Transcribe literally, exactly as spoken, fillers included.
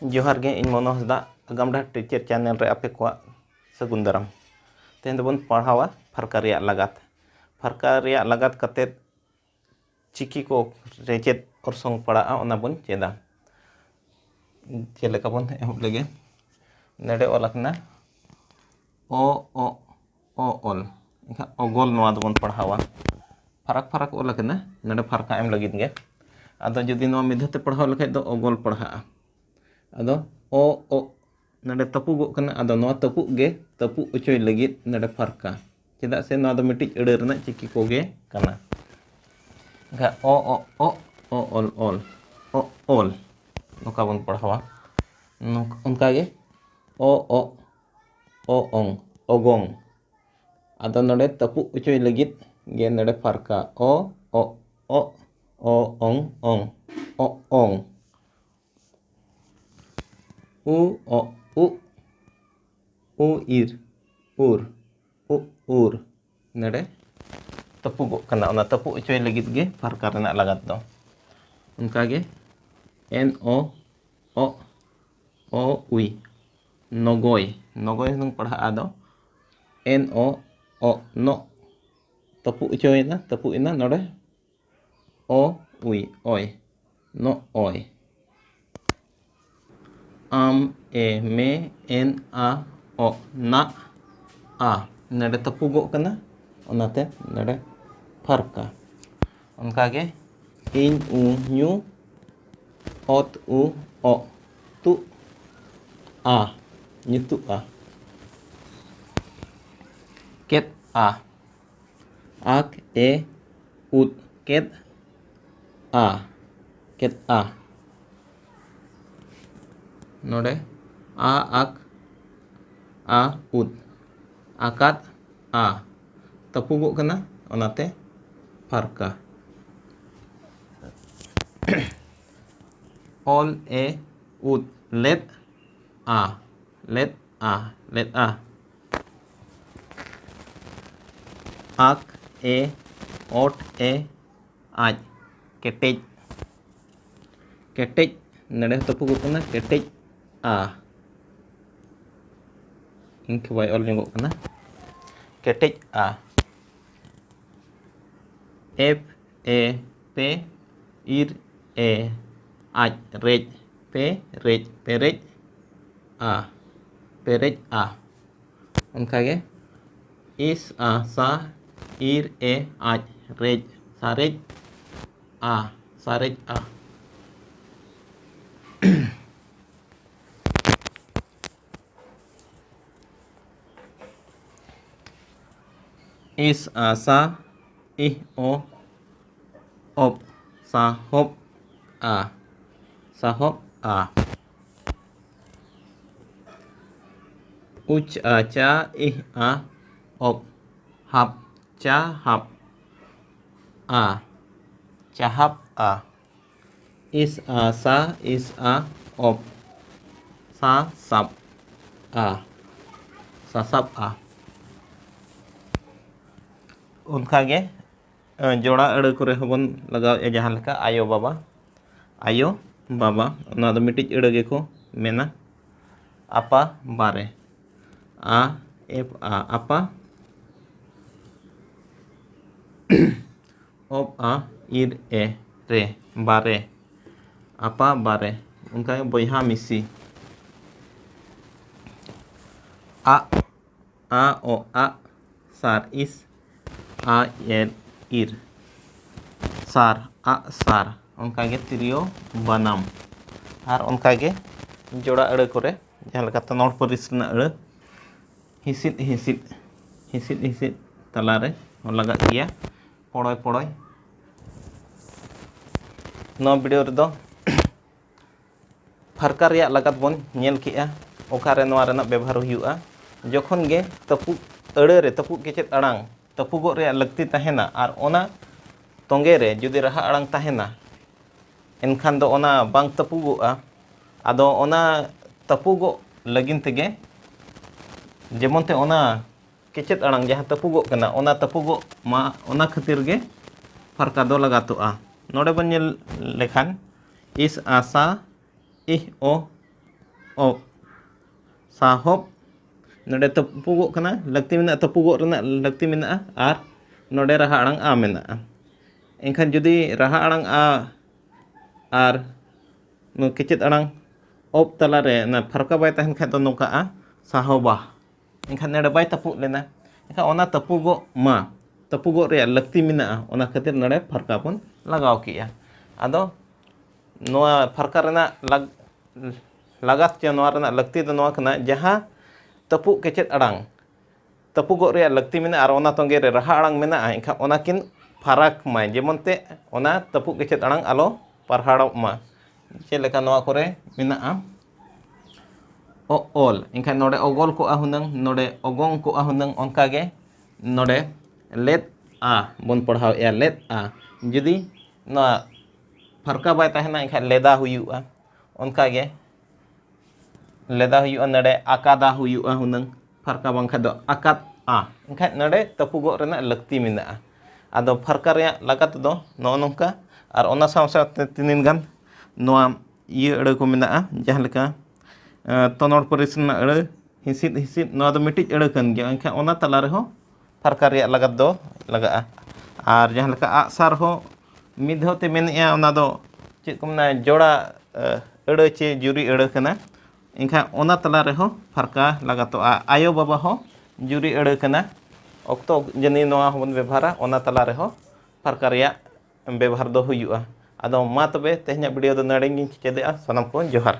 ᱡᱚᱦᱟᱨ ᱜᱮ, ᱤᱧ ᱢᱚᱱᱳ ᱦᱟᱸᱥᱫᱟ, ᱟᱜᱟᱢ ᱰᱟᱦᱟᱨ ᱴᱤᱪᱟᱨ ᱪᱮᱱᱮᱞ ᱨᱮ ᱟᱯᱮ ᱠᱚᱣᱟᱜ ᱥᱟᱹᱜᱩᱱ ᱫᱟᱨᱟᱢ᱾ ᱛᱮᱦᱮᱧ ᱫᱚᱵᱚᱱ ᱯᱟᱲᱦᱟᱣᱟ ᱯᱷᱟᱨᱠᱟ ᱨᱮᱭᱟᱜ ᱞᱟᱜᱟᱛ᱾ ᱯᱷᱟᱨᱠᱟ ᱨᱮᱭᱟᱜ ᱞᱟᱜᱟᱛ ᱠᱟᱛᱮᱫ ᱪᱤᱠᱤ ᱠᱚ ᱨᱮ ᱪᱮᱫ ᱚᱨᱥᱚᱝ ᱯᱟᱲᱟᱜᱼᱟ, ᱚᱱᱟ ᱵᱚᱱ ᱪᱮᱫᱟ᱾ ᱪᱮᱫ ᱞᱮᱠᱟ ᱵᱚᱱ ᱮᱦᱚᱵ ᱞᱮᱜᱮ, ᱱᱚᱰᱮ ᱚᱞ ᱟᱠᱟᱱᱟ ᱚ, ᱚ, ᱚ ᱚᱞ, ᱮᱱᱠᱷᱟᱱ ᱚᱜᱚᱞ ᱱᱚᱣᱟ ᱫᱚᱵᱚᱱ ᱯᱟᱲᱦᱟᱣᱟ᱾ ᱯᱷᱟᱨᱟᱠ ᱯᱷᱟᱨᱟᱠ ᱚᱞ ᱟᱠᱟᱱᱟ, ᱱᱚᱰᱮ ᱯᱷᱟᱨᱠᱟ ᱮᱢ ᱞᱟᱹᱜᱤᱫ ᱜᱮ᱾ ᱟᱫᱚ ᱡᱩᱫᱤ ᱱᱚᱣᱟ ᱢᱤᱫ ᱫᱷᱟᱣ ᱛᱮ ᱯᱟᱲᱦᱟᱣ ᱞᱮᱠᱷᱟᱡ ᱫᱚ ᱚᱜᱚᱞ ᱯᱟᱲᱦᱟᱜᱼᱟ᱾ ᱟᱫᱚ ᱚ, ᱚ, ᱱᱚᱰᱮ ᱛᱟᱹᱯᱩᱜᱚᱜ ᱠᱟᱱᱟ, ᱟᱫᱚ ᱱᱚᱣᱟ ᱛᱟᱹᱯᱩᱜ ᱜᱮ ᱛᱟᱹᱯᱩᱜ ᱚᱪᱚᱭ ᱞᱟᱹᱜᱤᱫ ᱱᱚᱰᱮ ᱯᱷᱟᱨᱠᱟ, ᱪᱮᱫᱟᱜ ᱥᱮ ᱱᱚᱣᱟ ᱫᱚ ᱢᱤᱫᱴᱤᱡ ᱟᱹᱲᱟᱹ ᱨᱮᱱᱟᱜ ᱪᱤᱠᱤ ᱠᱚᱜᱮ ᱠᱟᱱᱟ᱾ ᱮᱱᱠᱷᱟᱱ ᱚ, ᱚ, ᱚ, ᱚ ᱚᱞ, ᱚᱞ, ᱚ ᱚᱞ, ᱱᱚᱝᱠᱟ ᱵᱚᱱ ᱯᱟᱲᱦᱟᱣᱟ᱾ ᱱᱚᱝ-, ᱚᱱᱠᱟᱜᱮ ᱚ, ᱚ, ᱚ ᱚᱝ, ᱚᱜᱚᱝ᱾ ᱟᱫᱚ ᱱᱚᱰᱮ ᱛᱟᱹᱯᱩᱜ ᱚᱪᱚᱭ ᱞᱟᱹᱜᱤᱫ ᱜᱮ ᱱᱚᱰᱮ ᱯᱷᱟᱨᱠᱟ ᱚ, ᱚ, ᱚ, ᱚ ᱚᱝ, ᱚᱝ, ᱚ ᱚᱝ᱾ ᱩ, ᱚ, ᱩᱜ, ᱩ ᱤᱨ, ᱩᱨ, ᱩ ᱩᱨ᱾ ᱱᱚᱰᱮ ᱛᱟᱹᱯᱩᱜᱚᱜ ᱠᱟᱱᱟ, ᱚᱱᱟ ᱛᱟᱹᱯᱩᱜ ᱚᱪᱚᱭ ᱞᱟᱹᱜᱤᱫ ᱜᱮ ᱯᱷᱟᱨᱠᱟ ᱨᱮᱱᱟᱜ ᱞᱟᱜᱟᱛ ᱫᱚ᱾ ᱚᱱᱠᱟᱜᱮ ᱮᱱ, ᱚ, ᱚ, ᱚ ᱩᱭ, ᱱᱚᱜᱚᱭ, ᱱᱚᱜᱚᱭ ᱦᱩᱱᱟᱹᱝ ᱯᱟᱲᱦᱟᱜᱼᱟ᱾ ᱟᱫᱚ ᱮᱱ, ᱚ, ᱚ, ᱱᱚᱜ, ᱛᱟᱹᱯᱩᱜ ᱚᱪᱚᱭᱮᱱᱟ, ᱛᱟᱹᱯᱩᱜ ᱮᱱᱟ, ᱱᱚᱰᱮ ᱚ ᱩᱭ, ᱚᱭ, ᱱᱚᱜᱼᱚᱭ᱾ ᱟᱢ, ᱮ, ᱢᱮ, ᱮᱱ, ᱟ, ᱚ, ᱱᱟᱜ, ᱟ᱾ ᱱᱚᱰᱮ ᱛᱟᱹᱯᱩᱜᱚᱜ ᱠᱟᱱᱟ, ᱚᱱᱟᱛᱮ ᱱᱚᱰᱮ ᱯᱷᱟᱨᱠᱟ᱾ ᱚᱱᱠᱟᱜᱮ ᱤᱧ, ᱩ, ᱧᱩ, ᱚᱛ, ᱩ, ᱚᱜ, ᱛᱩᱜ, ᱟ, ᱧᱩᱛᱩᱜᱼᱟ᱾ ᱠᱮᱫ, ᱟ᱾ ᱟᱠ, ᱮ, ᱩᱫ, ᱠᱮᱫ, ᱟ, ᱠᱮᱫ, ᱟ᱾ ᱱᱚᱰᱮ ᱟ, ᱟᱠ, ᱟ, ᱩᱫ, ᱟᱠᱟᱫ, ᱟ᱾ ᱛᱟᱹᱯᱩᱜᱚᱜ ᱠᱟᱱᱟ, ᱚᱱᱟᱛᱮ ᱯᱷᱟᱨᱠᱟ᱾ ᱚᱞ, ᱮ, ᱩᱫ, ᱞᱮᱫ, ᱟ, ᱞᱮᱫ, ᱟ, ᱞᱮᱫ, ᱟ᱾ ᱟᱠ, ᱮ, ᱚᱴ, ᱮ, ᱟᱡ, ᱠᱮᱴᱮᱡ, ᱠᱮᱴᱮᱡ, ᱱᱚᱰᱮ ᱦᱚᱸ ᱛᱟᱹᱯᱩᱜᱚᱜ ᱠᱟᱱᱟ, ᱠᱮᱴᱮᱡ ᱟ᱾ ᱤᱱᱠᱟᱹ ᱵᱟᱭ ᱚᱞ ᱧᱚᱜᱚᱜ ᱠᱟᱱᱟ, ᱠᱮᱴᱮᱡ ᱟ᱾ ᱮᱯ ᱮ ᱯᱮ, ᱤᱨ ᱮ ᱟᱡ, ᱨᱮᱡ ᱯᱮ, ᱨᱮᱡ, ᱯᱮᱨᱮᱡ ᱟ, ᱯᱮᱨᱮᱡ ᱟ᱾ ᱚᱱᱠᱟᱜᱮ ᱤᱥ ᱟ ᱥᱟ, ᱤᱨ ᱮ ᱟᱡ, ᱨᱮᱡ, ᱥᱟᱨᱮᱡ ᱟ, ᱥᱟᱨᱮᱡ ᱟ᱾ ᱤᱥ ᱟ ᱥᱟ, ᱤᱦ ᱚ ᱚᱯ, ᱥᱟᱦᱚᱵ ᱟ, ᱥᱟᱦᱚᱵ ᱟ᱾ ᱩᱪ ᱟ ᱪᱟ, ᱤᱦ ᱟ ᱚᱯ, ᱦᱟᱯ, ᱪᱟᱦᱟᱯ ᱟ, ᱪᱟᱦᱟᱯ ᱟ᱾ ᱤᱥ ᱟ ᱥᱟ, ᱤᱥ ᱟ ᱚᱯ, ᱥᱟᱥᱟᱵ ᱟ, ᱥᱟᱥᱟᱵ ᱟ᱾ ᱚᱱᱠᱟᱜᱮ ᱡᱚᱲᱟ ᱟᱹᱲᱟᱹ ᱠᱚᱨᱮ ᱦᱚᱸᱵᱚᱱ ᱞᱟᱜᱟᱣᱮᱫᱼᱟ, ᱡᱟᱦᱟᱸ ᱞᱮᱠᱟ ᱟᱭᱳ ᱵᱟᱵᱟ, ᱟᱭᱳ ᱵᱟᱵᱟ, ᱚᱱᱟ ᱫᱚ ᱢᱤᱫᱴᱤᱡ ᱟᱹᱲᱟᱹ ᱜᱮᱠᱚ ᱢᱮᱱᱟ᱾ ᱟᱯᱟ ᱵᱟᱨᱮ, ᱟ ᱮᱯ ᱟ, ᱟᱯᱟ, ᱚᱯ ᱟ, ᱤᱨ ᱮ ᱨᱮ, ᱵᱟᱨᱮ, ᱟᱯᱟ ᱵᱟᱨᱮ᱾ ᱚᱱᱠᱟᱜᱮ ᱵᱚᱭᱦᱟ ᱢᱤᱥᱤ, ᱟᱜ ᱟ ᱚ ᱟᱜ, ᱥᱟᱨ ᱤᱥ, ᱟ ᱮᱨ ᱤᱨ, ᱥᱟᱨ, ᱟᱜ ᱥᱟᱨ᱾ ᱚᱱᱠᱟᱜᱮ ᱛᱤᱨᱭᱳ ᱵᱟᱱᱟᱢ᱾ ᱟᱨ ᱚᱱᱠᱟᱜᱮ ᱡᱚᱲᱟ ᱟᱹᱲᱟᱹ ᱠᱚᱨᱮ, ᱡᱟᱦᱟᱸ ᱞᱮᱠᱟ ᱛᱚᱱᱚᱲ ᱯᱟᱹᱨᱤᱥ ᱨᱮᱱᱟᱜ ᱟᱹᱲᱟᱹ, ᱦᱤᱸᱥᱤᱫ ᱦᱤᱸᱥᱤᱫ, ᱦᱤᱸᱥᱤᱫ ᱦᱤᱸᱥᱤᱫ ᱛᱟᱞᱟᱨᱮ ᱦᱚᱸ ᱞᱟᱜᱟᱜ ᱜᱮᱭᱟ, ᱯᱚᱲᱚᱭ ᱯᱚᱲᱚᱭ᱾ ᱱᱚᱣᱟ ᱵᱷᱤᱰᱤᱭᱳ ᱨᱮᱫᱚ ᱯᱷᱟᱨᱠᱟ ᱨᱮᱭᱟᱜ ᱞᱟᱜᱟᱛ ᱵᱚᱱ ᱧᱮᱞ ᱠᱮᱜᱼᱟ, ᱚᱠᱟᱨᱮ ᱱᱚᱣᱟ ᱨᱮᱱᱟᱜ ᱵᱮᱵᱷᱟᱨ ᱦᱩᱭᱩᱜᱼᱟ᱾ ᱡᱚᱠᱷᱚᱱ ᱜᱮ ᱛᱟᱹᱯᱩᱜ ᱟᱹᱲᱟᱹ ᱨᱮ ᱛᱟᱹᱯᱩᱜ ᱠᱮᱪᱮᱫ ᱟᱲᱟᱝ ᱛᱟᱹᱯᱩᱜᱚᱜ ᱨᱮᱭᱟᱜ ᱞᱟᱹᱠᱛᱤ ᱛᱟᱦᱮᱱᱟ ᱟᱨ ᱚᱱᱟ ᱛᱚᱸᱜᱮ ᱨᱮ ᱡᱩᱫᱤ ᱨᱟᱦᱟ ᱟᱲᱟᱝ ᱛᱟᱦᱮᱱᱟ, ᱮᱱᱠᱷᱟᱱ ᱫᱚ ᱚᱱᱟ ᱵᱟᱝ ᱛᱟᱹᱯᱩᱜᱚᱜᱼᱟ᱾ ᱟᱫᱚ ᱚᱱᱟ ᱛᱟᱹᱯᱩᱜᱚᱜ ᱞᱟᱹᱜᱤᱫ ᱛᱮᱜᱮ, ᱡᱮᱢᱚᱱ ᱛᱮ ᱚᱱᱟ ᱠᱮᱪᱮᱫ ᱟᱲᱟᱝ ᱡᱟᱦᱟᱸ ᱛᱟᱹᱯᱩᱜᱚᱜ ᱠᱟᱱᱟ, ᱚᱱᱟ ᱛᱟᱹᱯᱩᱜᱚᱜ ᱢᱟ, ᱚᱱᱟ ᱠᱷᱟᱹᱛᱤᱨ ᱜᱮ ᱯᱷᱟᱨᱠᱟ ᱫᱚ ᱞᱟᱜᱟᱛᱚᱜᱼᱟ᱾ ᱱᱚᱰᱮ ᱵᱚᱱ ᱧᱮᱞ ᱞᱮᱠᱷᱟᱱ, ᱤᱥ ᱟ ᱥᱟ, ᱚ ᱚ ᱥᱟᱦᱚᱵ᱾ ᱱᱚᱰᱮ ᱛᱟᱹᱯᱩᱜᱚᱜ ᱠᱟᱱᱟ, ᱞᱟᱹᱠᱛᱤ ᱢᱮᱱᱟᱜᱼᱟ, ᱛᱟᱹᱯᱩᱜᱚᱜ ᱨᱮᱱᱟᱜ ᱞᱟᱹᱠᱛᱤ ᱢᱮᱱᱟᱜᱼᱟ᱾ ᱟᱨ ᱱᱚᱰᱮ ᱨᱟᱦᱟ ᱟᱲᱟᱝ ᱟ ᱢᱮᱱᱟᱜᱼᱟ᱾ ᱮᱱᱠᱷᱟᱱ ᱡᱩᱫᱤ ᱨᱟᱦᱟ ᱟᱲᱟᱝ ᱟ ᱟᱨ ᱱᱚᱣᱟ ᱠᱮᱪᱮᱫ ᱟᱲᱟᱝ ᱚᱵ ᱛᱟᱞᱟᱨᱮ ᱚᱱᱟ ᱯᱷᱟᱨᱠᱟ ᱵᱟᱭ ᱛᱟᱦᱮᱱ ᱠᱷᱟᱡ ᱫᱚ ᱱᱚᱝᱠᱟᱜᱼᱟ, ᱥᱟᱦᱚᱵᱟ᱾ ᱮᱱᱠᱷᱟᱱ ᱱᱚᱰᱮ ᱵᱟᱭ ᱛᱟᱹᱯᱩᱜ ᱞᱮᱱᱟ᱾ ᱮᱱᱠᱷᱟᱱ ᱚᱱᱟ ᱛᱟᱹᱯᱩᱜᱚᱜ ᱢᱟ, ᱛᱟᱹᱯᱩᱜᱚᱜ ᱨᱮᱭᱟᱜ ᱞᱟᱹᱠᱛᱤ ᱢᱮᱱᱟᱜᱼᱟ, ᱚᱱᱟ ᱠᱷᱟᱹᱛᱤᱨ ᱱᱚᱰᱮ ᱯᱷᱟᱨᱠᱟ ᱵᱚᱱ ᱞᱟᱜᱟᱣ ᱠᱮᱜᱼᱟ᱾ ᱟᱫᱚ ᱱᱚᱣᱟ ᱯᱷᱟᱨᱠᱟ ᱨᱮᱱᱟᱜ ᱞᱟᱜ-, ᱞᱟᱜᱟᱛ ᱪᱮ ᱱᱚᱣᱟ ᱨᱮᱱᱟᱜ ᱞᱟᱹᱠᱛᱤ ᱫᱚ ᱱᱚᱣᱟ ᱠᱟᱱᱟ, ᱡᱟᱦᱟᱸ ᱛᱟᱹᱯᱩᱜ ᱠᱮᱪᱮᱫ ᱟᱲᱟᱝ ᱛᱟᱹᱯᱩᱜᱚᱜ ᱨᱮᱭᱟᱜ ᱞᱟᱹᱠᱛᱤ ᱢᱮᱱᱟᱜᱼᱟ ᱟᱨ ᱚᱱᱟ ᱛᱚᱸᱜᱮ ᱨᱮ ᱨᱟᱦᱟ ᱟᱲᱟᱝ ᱢᱮᱱᱟᱜᱼᱟ, ᱮᱱᱠᱷᱟᱱ ᱚᱱᱟ ᱠᱤᱱ ᱯᱷᱟᱨᱟᱠ ᱢᱟᱭ, ᱡᱮᱢᱚᱱ ᱛᱮ ᱚᱱᱟ ᱛᱟᱹᱯᱩᱜ ᱠᱮᱪᱮᱫ ᱟᱲᱟᱝ ᱟᱞᱚ ᱯᱟᱨᱦᱟᱲᱚᱜ ᱢᱟ᱾ ᱪᱮᱫ ᱞᱮᱠᱟ ᱱᱚᱣᱟ ᱠᱚᱨᱮ ᱢᱮᱱᱟᱜᱼᱟ, ᱚ ᱚᱞ, ᱮᱱᱠᱷᱟᱱ ᱱᱚᱰᱮ ᱚᱜᱚᱞ ᱠᱚᱜᱼᱟ ᱦᱩᱱᱟᱹᱝ, ᱱᱚᱰᱮ ᱚᱜᱚᱝ ᱠᱚᱜᱼᱟ ᱦᱩᱱᱟᱹᱝ, ᱚᱱᱠᱟ ᱜᱮ ᱱᱚᱰᱮ ᱞᱮᱫ ᱟ ᱵᱚᱱ ᱯᱟᱲᱦᱟᱣᱮᱫᱼᱟ, ᱞᱮᱫ ᱟ᱾ ᱡᱩᱫᱤ ᱱᱚᱣᱟ ᱯᱷᱟᱨᱠᱟ ᱵᱟᱭ ᱛᱟᱦᱮᱱᱟ, ᱮᱱᱠᱷᱟᱱ ᱞᱮᱫᱟ ᱦᱩᱭᱩᱜᱼᱟ᱾ ᱚᱱᱠᱟ ᱜᱮ ᱞᱮᱫᱟ ᱦᱩᱭᱩᱜᱼᱟ, ᱱᱚᱰᱮ ᱟᱠᱟᱫᱟ ᱦᱩᱭᱩᱜᱼᱟ ᱦᱩᱱᱟᱹᱝ, ᱯᱷᱟᱨᱠᱟ ᱵᱟᱝᱠᱷᱟᱱ ᱫᱚ ᱟᱠᱟᱫᱼᱟ᱾ ᱮᱱᱠᱷᱟᱱ ᱱᱚᱰᱮ ᱛᱟᱹᱯᱩᱜᱚᱜ ᱨᱮᱱᱟᱜ ᱞᱟᱹᱠᱛᱤ ᱢᱮᱱᱟᱜᱼᱟ᱾ ᱟᱫᱚ ᱯᱷᱟᱨᱠᱟ ᱨᱮᱭᱟᱜ ᱞᱟᱜᱟᱛ ᱫᱚ ᱱᱚᱜᱼᱚ ᱱᱚᱝᱠᱟ᱾ ᱟᱨ ᱚᱱᱟ ᱥᱟᱶ ᱥᱟᱶᱛᱮ ᱛᱤᱱᱟᱹᱜ ᱜᱟᱱ ᱱᱚᱣᱟ ᱤᱭᱟᱹ ᱟᱹᱲᱟᱹ ᱠᱚ ᱢᱮᱱᱟᱜᱼᱟ, ᱡᱟᱦᱟᱸ ᱞᱮᱠᱟ, ᱮ, ᱛᱚᱱᱚᱲ ᱯᱟᱹᱨᱤᱥ ᱨᱮᱱᱟᱜ ᱟᱹᱲᱟᱹ, ᱦᱤᱸᱥᱤᱫ, ᱦᱤᱸᱥᱤᱫ, ᱱᱚᱣᱟ ᱫᱚ ᱢᱤᱫᱴᱤᱡ ᱟᱹᱲᱟᱹ ᱠᱟᱱ ᱜᱮᱭᱟ, ᱮᱱᱠᱷᱟᱱ ᱚᱱᱟ ᱛᱟᱞᱟ ᱨᱮᱦᱚᱸ ᱯᱷᱟᱨᱠᱟ ᱨᱮᱭᱟᱜ ᱞᱟᱜᱟᱛ ᱫᱚ ᱞᱟᱜᱟᱜᱼᱟ᱾ ᱟᱨ ᱡᱟᱦᱟᱸ ᱞᱮᱠᱟ ᱟᱜᱼᱥᱟᱨ ᱦᱚᱸ ᱢᱤᱫ ᱫᱷᱟᱣ ᱛᱮ ᱢᱮᱱᱮᱜᱼᱟ, ᱚᱱᱟ ᱫᱚ ᱪᱮᱫ ᱠᱚ ᱢᱮᱱᱟ, ᱡᱚᱲᱟ, ᱮ, ᱟᱹᱲᱟᱹ ᱪᱮ ᱡᱩᱨᱤ ᱟᱹᱲᱟᱹ ᱠᱟᱱᱟ, ᱮᱱᱠᱷᱟᱱ ᱚᱱᱟ ᱛᱟᱞᱟ ᱨᱮᱦᱚᱸ ᱯᱷᱟᱨᱠᱟ ᱞᱟᱜᱟᱛᱚᱜᱼᱟ᱾ ᱟᱭᱳ ᱵᱟᱵᱟ ᱦᱚᱸ ᱡᱩᱨᱤ ᱟᱹᱲᱟᱹ ᱠᱟᱱᱟ, ᱚᱠᱛᱚ ᱡᱟᱹᱱᱤ ᱱᱚᱣᱟ ᱦᱚᱸᱵᱚᱱ ᱵᱮᱵᱷᱟᱨᱟ, ᱚᱱᱟ ᱛᱟᱞᱟ ᱨᱮᱦᱚᱸ ᱯᱷᱟᱨᱠᱟ ᱨᱮᱭᱟᱜ ᱵᱮᱵᱷᱟᱨ ᱫᱚ ᱦᱩᱭᱩᱜᱼᱟ᱾ ᱟᱫᱚ ᱢᱟ ᱛᱚᱵᱮ ᱛᱮᱦᱮᱧᱟᱜ video ᱫᱚ ᱱᱚᱰᱮ ᱜᱤᱧ ᱠᱮᱪᱮᱫᱮᱜᱼᱟ᱾ ᱥᱟᱱᱟᱢ ᱠᱚ ᱡᱚᱦᱟᱨ᱾